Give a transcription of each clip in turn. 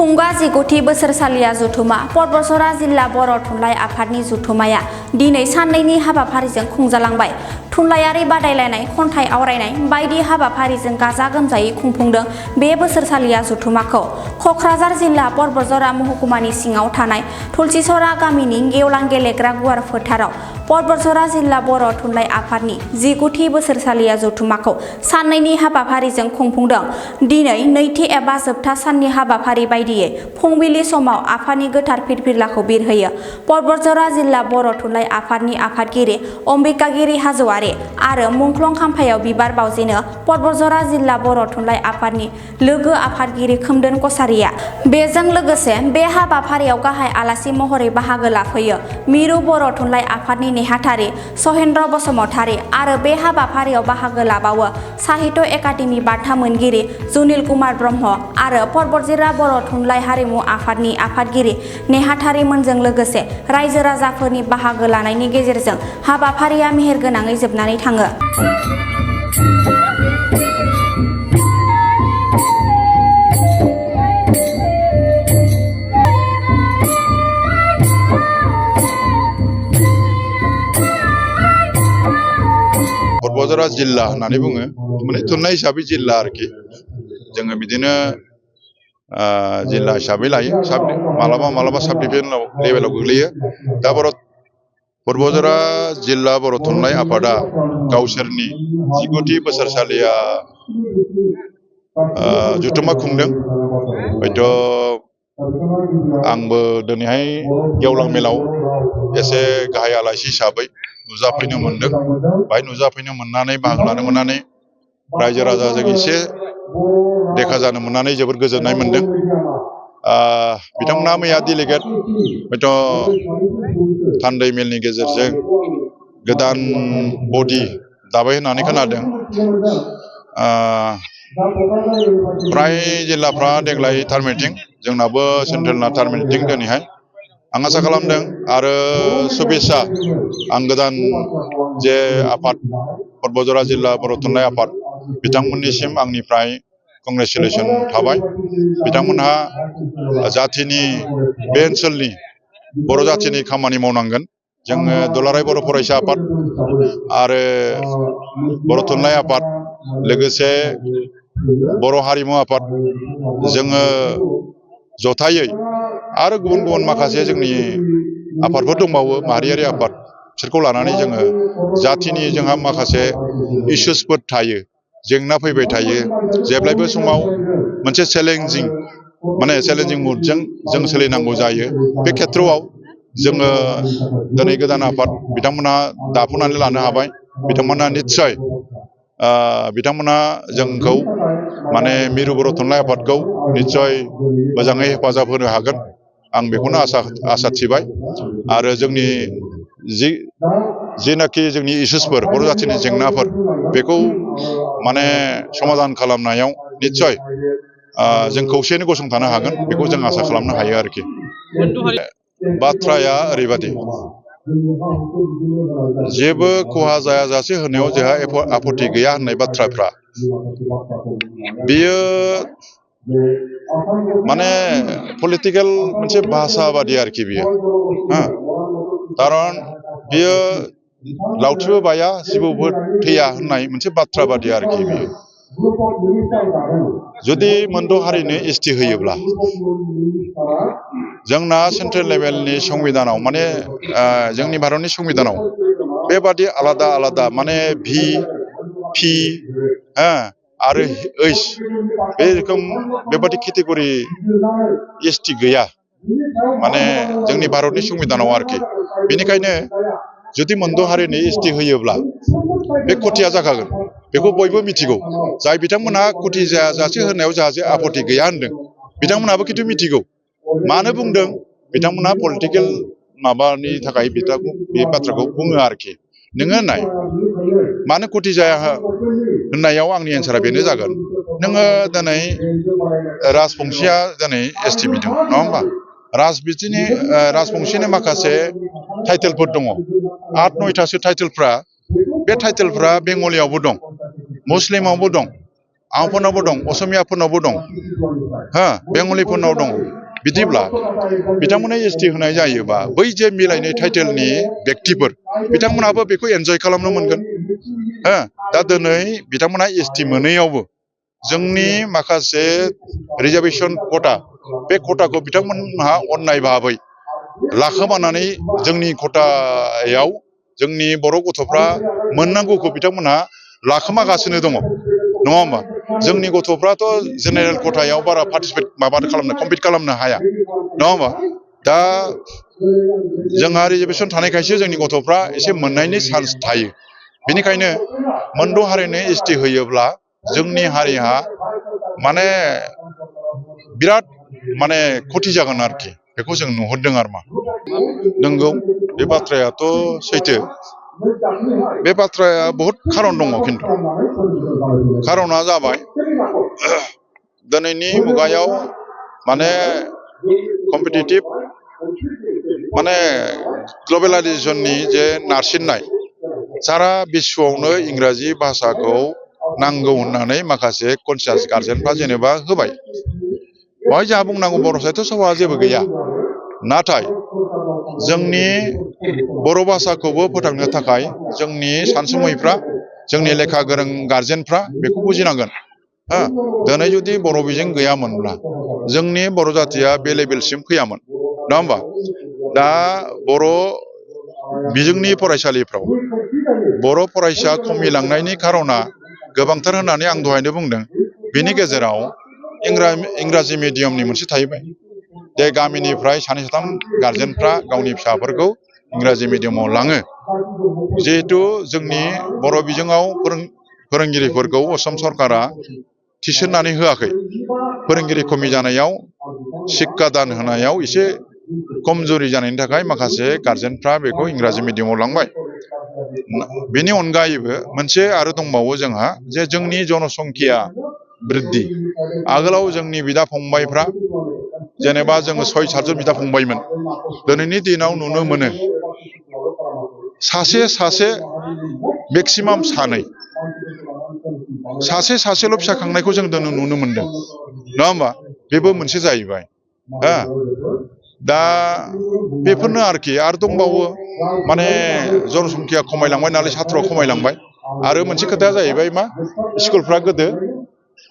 थुंगा जिगुथि बोसोरसालिया जुथुमा परबसरा जिल्ला बर' थुनलाइ आफादनि जुथुमाया दिनै साननैनि हाबाफारिजों खुंजालांबाय। थुनलाइयारि बादायलायनाय, खन्थाइ आवरायनाय बायदि हाबाफारिजों गाजा गोमजायै खुंफुंदों बे बोसोरसालिया जुथुमाखौ। कक्राझार जिल्ला परबसरा महकुमानि सिङाव थानाय तुलसीसरा गामिनि गेवलां गेलेग्रा गुवार फोथाराव परबसरा जिल्ला बर' थुनलाइ आफादनि जिगुथि बोसोरसालिया जुथुमाखौ साननैनि हाबाफारिजों खुंफुंदों। दिनै नैथि एबा जोबथा साननि हाबाफारि बायदियै फुंबिलि समाव आफादनि गोथार फिरफिलाखौ बिरहोयो। परबसरा जिल्ला बर' थुनलाइ आफादनि आफादगिरि अम्बिकागिरि हाज'वारि आरो मुंख्लं खाम्फायाव बिबार बावजेनो परबसरा जिल्ला बर' थुनलाइ आफादनि लोगो आफादगिरि खोमदोन कसारिया। बेजों लोगोसे बे हाबाफारियाव गाहाय आलासि महरै बाहागो लाफैयो मिरु बर' थुनलाइ आफादनि नेहाथारि सहेन्द्र बसुमतारी आरो बे हाबाफारियाव बाहागो लाबावो साहित्य एकाडेमि बान्था मोनगिरि जुनिल कुमार ब्रह्म आरो परबसरा बर' थुनलाइ हारिमु आफादनि आफादगिरि नेहाथारिमोनजों लोगोसे रायजो राजाफोरनि बाहागो लानायनि गेजेरजों हाबाफारिया मेहेरगोनाङै जोबनानै थाङो। परबसरा जिल्ला होननानै बुङो, माने थुनलाइ हिसाबै जिल्ला आरोखि। जोङो बिदिनो जिल्ला हिसाबै लायो, मालाबा साब डिभिजन लेभेलाव गोग्लैयो। दा परबसरा जिल्ला बर' थुनलाइ आफादा गावसोरनि जिगुथि बोसोरसालिया जुथुमा खुंदों। हयथ' आंबो दिनैहाय गेवलां मेलाव एसे गाहाय आलासि हिसाबै नुजाफैनो मोनदों। बाहाय नुजाफैनो मोननानै बाहागो लानो मोननानै रायजो राजाजों एसे देखा जानो मोननानै जोबोद गोजोननाय मोनदों। बिथांमोना मैया डेलिगेट हयथ' थान्दै मेलनि गेजेरजों गोदान बडि दाबाय होननानै खोनादों। फ्राय जिल्लाफ्रा देग्लाय थार मिटिं, जोंनाबो सेन्ट्रेलना थार मिटिं दिनैहाय। आं आसा खालामदों आरो शुभेच्छा, आं गोदान जे आफाद परबसरा जिल्ला बर' थुनलाइ आफाद बिथांमोननिसिम आंनिफ्राय कंग्रेचुलेसन थाबाय। बिथांमोनहा जाथिनि बे ओनसोलनि बर' जाथिनि खामानि मावनांगोन। जोङो दुलाराय बर' फरायसा आफाद आरो बर' थुनलाइ आफाद लोगोसे बर' हारिमु आफाद जोङो जथायै आरो गुबुन गुबुन माखासे जोंनि आफादफोर दंबावो, माहारियारि आफाद, बिसोरखौ लानानै जोङो जाथिनि जोंहा माखासे इसुसफोर थायो, जेंना फैबाय थायो। जेब्लायबो समाव मोनसे चेलेन्जिं मुडजों जों सोलिनांगौ जायो। बे खेथ्रआव जोङो दिनै गोदान आफाद बिथांमोनहा दाफुंनानै लानो हाबाय। बिथांमोना निस्सय बिथांमोना जोंखौ माने मिरु बर' थुनलाइ आफादखौ निस्सय मोजाङै हेफाजाब होनो हागोन, आं बेखौनो आसा थिबाय। आरो जोंनि जिनाखि जोंनि इसुसफोर, बर' जाथिनि जेंनाफोर, बेखौ माने समाधान खालामनायाव निस्सय जों खौसेयैनो गसंथानो हागोन, बेखौ जों आसा खालामनो हायो आरोखि। बाथ्राया ओरैबादि, जेबो खहा जायाजासे होनायाव जोंहा आपत्ति गैया होननाय बाथ्राफ्रा बेयो माने पलिटिकेल मोनसे भाषा बादि आरोखि बियो। खारन बियो लावथिबो बाया जिबौबो थैया होननाय मोनसे बाथ्रा बादि आरोखि बियो। जुदि मोनद' हारिनो एसटि होयोब्ला जोंना सेन्ट्रेल लेभेलनि संबिधानाव, माने जोंनि भारतनि संबिधानाव बेबादि आलादा आलादा माने भि, पि आरो ओइस बे रोखोम बेबादि केटेगरि एसटि गैया, माने जोंनि भारतनि संबिधानाव आरोखि। बेनिखायनो जुदि मोनद' हारिनि एसटि होयोब्ला बे खथिया जाखागोन, बेखौ बयबो मिथिगौ। जाय बिथांमोनहा खथि जायाजासे होनायाव जोंहा आपत्ति गैया होनदों, बिथांमोनहाबो खिन्थु मिथिगौ। मानो बुंदों? बिथांमोनहा पलिटिकेल माबानि थाखाय बे बाथ्राखौ बुङो आरोखि। नोङो नाय, मानो खथि जाया होननायाव आंनि एन्सारा बेनो जागोन, नोङो दिनै राजबंसिया दिनै एसटि बिदों, नङा होमबा? राजबंसिनि माखासे टाइटेलफोर दङ, 8-9थासो टाइटेलफ्रा, बे टाइटेलफ्रा बेंगलियावबो दं, मुस्लिमावबो दं आहमफोरनावबो दं असमियाफोरनावबो दं हो बेंगलिफोरनाव दं बिदिब्ला बिथांमोननो एसटि होनाय जायोबा बै जे मिलायनाय टाइटेलनि व्यक्तिफोर बिथांमोनाबो बेखौ एन्जय खालामनो मोनगोन हो दा दिनै बिथांमोना एसटि मोनैयावबो जोंनि माखासे रिजार्भेसन खथा बे खथाखौ बिथांमोनहा अननाय भाबै लाखोमानानै जोंनि खथायाव जोंनि बर' गथ'फ्रा मोननांगौखौ बिथांमोनहा लाखोमागासिनो दङ नङा होमबा जोंनि गथ'फ्राथ' जेनेरेल खथायाव बारा पार्टिसिपेट कम्पिट खालामनो हाया नङा होमबा दा जोंहा रिजार्भेसन थानायखायसो जोंनि गथ'फ्रा एसे मोननायनि चान्स थायो बेनिखायनो मोनद' हारिनो एसटि होयोब्ला जोंनि हारिहा माने बिराद माने खथि जागोन आरोखि बेखौ जों नुहुरदों आरो मा नंगौ बे बाथ्रायाथ' सैथो बे बाथ्राया बहुद खारन दङ खिन्थु खारना जाबाय दिनैनि मुगायाव माने कम्पिटिटिभ माने ग्लबेलाइजेसननि जे नारसिननाय सारा बिश्वआवनो इंराजि भाषाखौ नांगौ होननानै माखासे कनसियास गार्जेनफ्रा जेनेबा होबाय बेवहाय जोंहा बुंनांगौ बर' साहित्य सभाआ जेबो गैया नाथाय जोंनि बर' भाषाखौबो फोथांनो थाखाय जोंनि सानसुमैफ्रा जोंनि लेखा गोरों गार्जेनफ्रा बेखौ बुजिनांगोन हो दिनै जुदि बर' बिजों गैयामोनब्ला जोंनि बर' जाथिया बे लेभेलसिम फैयामोन नङा होमबा दा बर' बिजोंनि फरायसालिफ्राव बर' फरायसा खमिलांनायनि खारना गोबांथार होननानै आं दहायनो बुंदों बेनि गेजेराव इंराजि मिडियामनि मोनसे थाहैबाय जे गामिनिफ्राय सानै साथाम गार्जेनफ्रा गावनि फिसाफोरखौ इंराजि मिडियामाव लाङो जिहेथु जोंनि बर' बिजोङाव फोरोंगिरिफोरखौ असम सरकारा थिसननानै होआखै फोरोंगिरि खमि जानायाव शिक्षा दान होनायाव एसे खमजुरि जानायनि थाखाय माखासे गार्जेनफ्रा बेखौ इंराजि मिडियामाव लांबाय बेनि अनगायैबो मोनसे आरो दंबावो जोंहा जे जोंनि जनसंख्या बृद्धि आगोलाव जोंनि बिदा फंबायफ्रा जेनेबा जोङो 6-7 बिदा फंबायमोन दिनैनि दिनाव नुनो मोनो सासे मेक्सिमाम सासेल' फिसा खांनायखौ जों दिनै नुनो मोनदों नङा होमबा बेबो मोनसे जाहैबाय हा दा बेफोरनो आरोखि आरो दंबावो माने जनसंख्या खमायलांबाय नालाय सात्रआ खमायलांबाय आरो मोनसे खोथाया जाहैबाय मा स्कुलफ्रा गोदो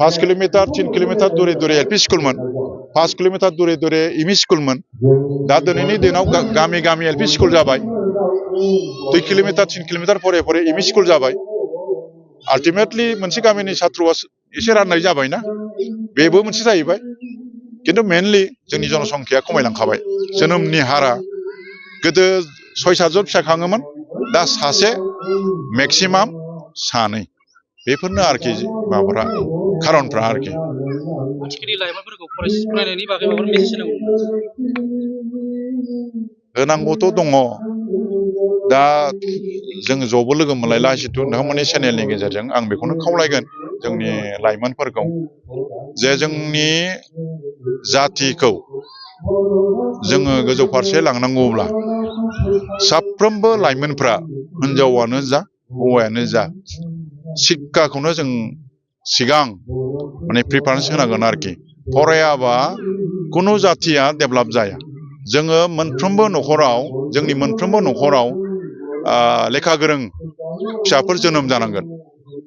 5 किल'मिटार 3 किल'मिटार दुरे दुरे एल पि स्कुलमोन 5 किल'मिटार दुरे दुरे एम इ स्कुलमोन दा दिनैनि दिनाव गामि गामि एल पि स्कुल जाबाय 2 किल'मिटार 3 किल'मिटार फरे फरे एम इ स्कुल जाबाय आल्टिमेटलि मोनसे गामिनि सात्रआ एसे राननाय जाबायना बेबो मोनसे जाहैबाय खिन्थु मेनलि जोंनि जनसंख्या खमायलांखाबाय जोनोमनि हारा गोदो 6-7 जन फिसा खाङोमोन दा सासे मेक्सिमाम सानै बेफोरनो आरोखि माबाफ्रा खारनफ्रा आरोखि आथिखालनि लाइमोनफोरखौ फरायनायनि बागै माबा मेसेज होनांगौथ' दङ दा जों ज'बो लोगो मोनलायला जितु नोंथांमोननि चेनेलनि गेजेरजों आं बेखौनो खावलायगोन जोंनि लाइमोनफोरखौ जे जोंनि जाथिखौ जोङो गोजौ फारसे लांनांगौब्ला साफ्रोमबो लाइमोनफ्रा हिनजावानो जा हौवायानो जा शिक्षाखौनो जों सिगां माने प्रिफारेन्स होनांगोन आरोखि फरायाबा खुनु जाथिया डेभेलप जाया जोङो मोनफ्रोमबो न'खराव जोंनि मोनफ्रोमबो न'खराव लेखा गोरों फिसाफोर जोनोम जानांगोन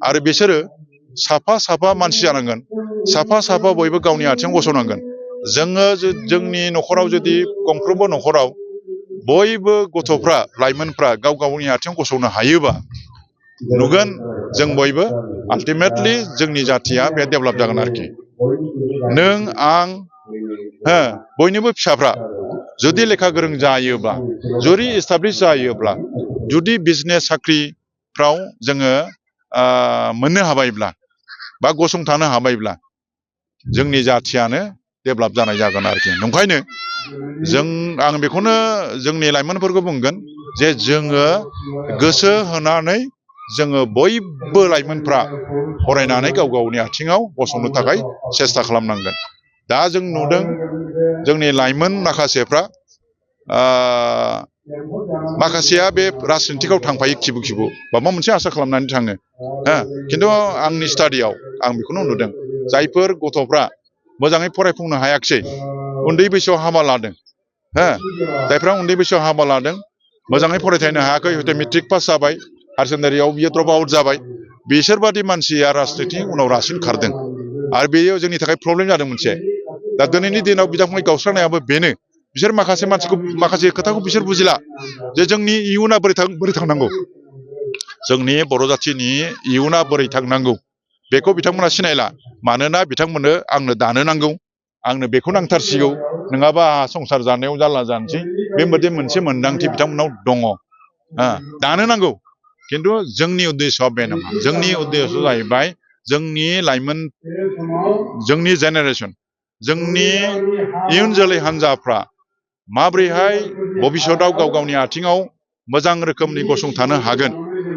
आरो बिसोरो साफा मानसि जानांगोन साफा बयबो गावनि आथिङाव गसंनांगोन जोङो जोंनि न'खराव जुदि गंफ्रोमबो न'खराव बयबो गथ'फ्रा लाइमोनफ्रा गाव गावनि आथिङाव गसंनो हायोबा नुगोन जों बयबो आल्टिमेटलि जोंनि जाथिया बे डेभेलप जागोन आरोखि नों आं बयनिबो फिसाफ्रा जुदि लेखा गोरों जायोब्ला जुदि एस्टाब्लिश जायोब्ला जुदि बिजनेस साख्रिफ्राव जोङो मोननो हाबायब्ला बा गसंथानो हाबायब्ला जोंनि जाथियानो डेभेलप जानाय जागोन आरोखि नंखायनो आं बेखौनो जोंनि लाइमोनफोरखौ बुंगोन जे जोङो गोसो होनानै जोङो बयबो लाइमोनफ्रा फरायनानै गाव गावनि आथिङाव गसंनो थाखाय सेस्था खालामनांगोन दा जों नुदों जोंनि लाइमोन माखासेफ्रा माखासेया बे राजनितिकआव थांफायो खिबु खिबु माबा मोनसे आसा खालामनानै थाङो खिन्थु आंनि स्टाडियाव आं बेखौनो नुदों जायफोर गथ'फ्रा मोजाङै फरायफुंनो हायाखिसै उन्दै बैसोआव हाबा लादों जायफ्रा उन्दै बैसोआव हाबा लादों मोजाङै फरायथायनो हायाखै हयथ' मेट्रिक पास जाबाय हायार सेकेन्डारियाव बियो ड्रप आउट जाबाय बिसोरबादि मानसिया राजनितिनि उनाव रासिन खारदों आरो बेयो जोंनि थाखाय प्रब्लेम जादों मोनसे दा दिनैनि दिनाव बिदा-फंबाय गावस्रानायाबो बेनो बिसोर माखासे खोथाखौ बिसोर बुजिला जे जोंनि इयुना बोरै थांनांगौ जोंनि बर' जाथिनि इयुना बोरै थांनांगौ बेखौ बिथांमोना सिनायला मानोना बिथांमोननो आंनो दानो नांगौ आंनो बेखौ नांथारसिगौ नङाबा आंहा संसार जानायाव जारला जानोसै बेबायदि मोनसे मोनदांथि बिथांमोनाव दङ दानो नांगौ खिन्थु जोंनि उद्देश्यआ बे नङा जोंनि उद्देश्यआ जाहैबाय जोंनि लाइमोन जोंनि जेनेरेसन जोंनि इयुन जोलै हान्जाफ्रा माब्रैहाय भबिष्यतआव गाव गावनि आथिङाव मोजां रोखोमनि गसंथानो हागोन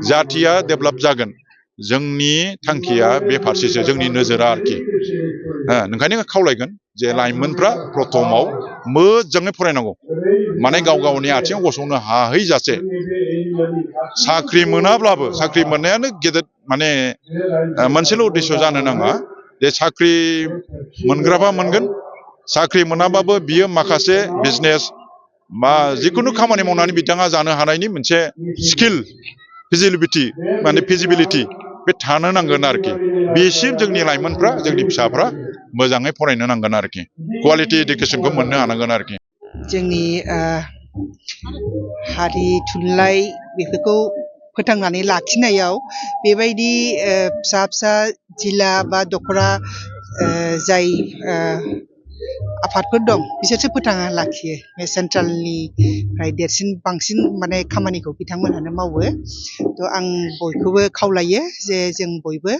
जाथिया डेभेलप जागोन जोंनि थांखिया बे फारसेसो जोंनि नोजोरा आरोखि ओंखायनो खावलायगोन जे लाइमोनफ्रा प्रथमाव मोजाङै फरायनांगौ माने गाव गावनि आथिङाव गसंनो हाहैजासे साख्रि मोनाब्लाबो साख्रि मोननायानो गेदेर माने मोनसेल' उद्देश्य जानो नाङा जे साख्रि मोनग्राबा मोनगोन साख्रि मोनाबाबो बियो माखासे बिजनेस बा जिखुनु खामानि मावनानै बिथाङा जानो हानायनि मोनसे स्किल फिजिबिलिटि बे थानो नांगोन आरोखि बेसिम जोंनि लाइमोनफ्रा जोंनि फिसाफ्रा मोजाङै फरायनो नांगोन आरोखि क्वालिटि इडुकेसनखौ मोननो हानांगोन आरोखि जोंनि हारि थुनलाइ बेफोरखौ फोथांनानै लाखिनायाव बेबायदि फिसा जिल्ला बा दख'रा जाय आफादफोर दं बिसोरसो फोथांना लाखियो बे सेन्ट्रेलनिफ्राय देरसिन बांसिन माने खामानिखौ बिथांमोनहानो मावो थ' आं बयखौबो खावलायो जे जों बयबो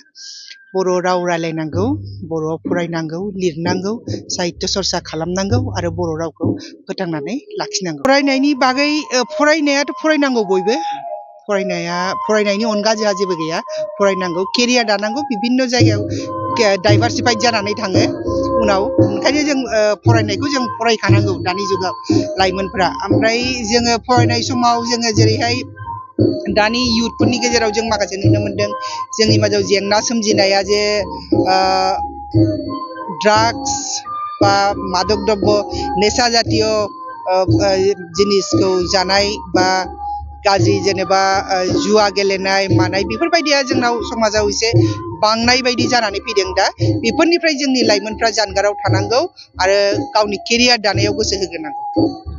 बर' राव रायलायनांगौ बर'आव फरायनांगौ लिरनांगौ साहित्य चर्चा खालामनांगौ आरो बर' रावखौ फोथांनानै लाखिनांगौ फरायनायनि बागै फरायनायाथ' फरायनांगौ बयबो फरायनायनि अनगा जोंहा जेबो गैया फरायनांगौ केरियार दानांगौ बिभिन्न जायगायाव डाइभारसिफाइड जानानै थाङो उनाव ओंखायनो जों फरायनायखौ जों फरायखानांगौ दानि जुगाव लाइमोनफ्रा ओमफ्राय जोङो फरायनाय समाव जोङो जेरैहाय दानि इयुथफोरनि गेजेराव जों माखासे नुनो मोनदों जोंनि मादाव जेंना सोमजिनाया जे ड्राग्स बा मादक द्रब्य नेशा जातीय जिनिसखौ जानाय बा गाज्रि जेनेबा जुवा गेलेनाय मानाय बेफोरबायदिया जोंनाव समाजाव एसे बांनाय बायदि जानानै फैदों दा बेफोरनिफ्राय जोंनि लाइमोनफ्रा जानगाराव थानांगौ आरो गावनि केरियार दानायाव गोसो होग्रोनांगौ